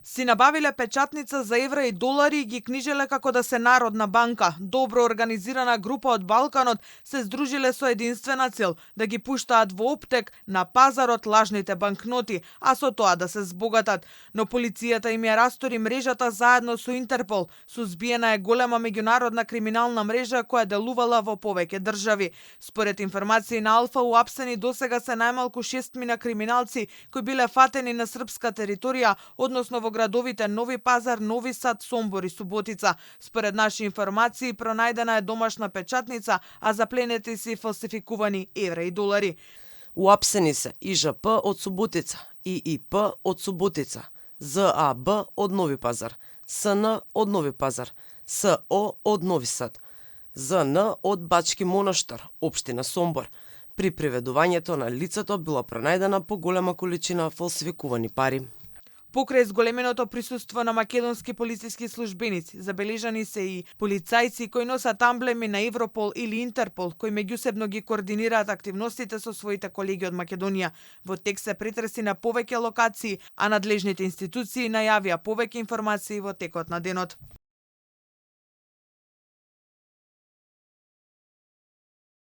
Си набавиле печатница за евра и долари и ги книжеле како да се Народна банка. Добро организирана група од Балканот се здружиле со единствена цел да ги пуштаат во оптек на пазарот лажните банкноти, а со тоа да се збогатат. Но полицијата им ја растори мрежата заедно со Интерпол. Сузбиена е голема меѓународна криминална мрежа која делувала во повеќе држави. Според информации на Алфа, уапсени досега се најмалку 6 криминалци кои биле фатени на српска територија, односно во градовите Нови Пазар, Нови Сад, Сомбор и Суботица. Според наши информации, пронајдена е домашна печатница, а запленети се фалсификувани евра и долари. Уапсени се ИЖП од Суботица, ИИП од Суботица, ЗАБ од Нови Пазар, СН од Нови Пазар, СО од Нови Сад, ЗН од Бачки Моноштар, општина Сомбор. При приведувањето на лицето била пронајдена поголема количина фалсификувани пари. Покрај зголеменото присуство на македонски полициски службеници, забележани се и полицајци кои носат амблеми на Европол или Интерпол, кои меѓусебно ги координираат активностите со своите колеги од Македонија. Во тек се претреси на повеќе локации, а надлежните институции најавија повеќе информации во текот на денот.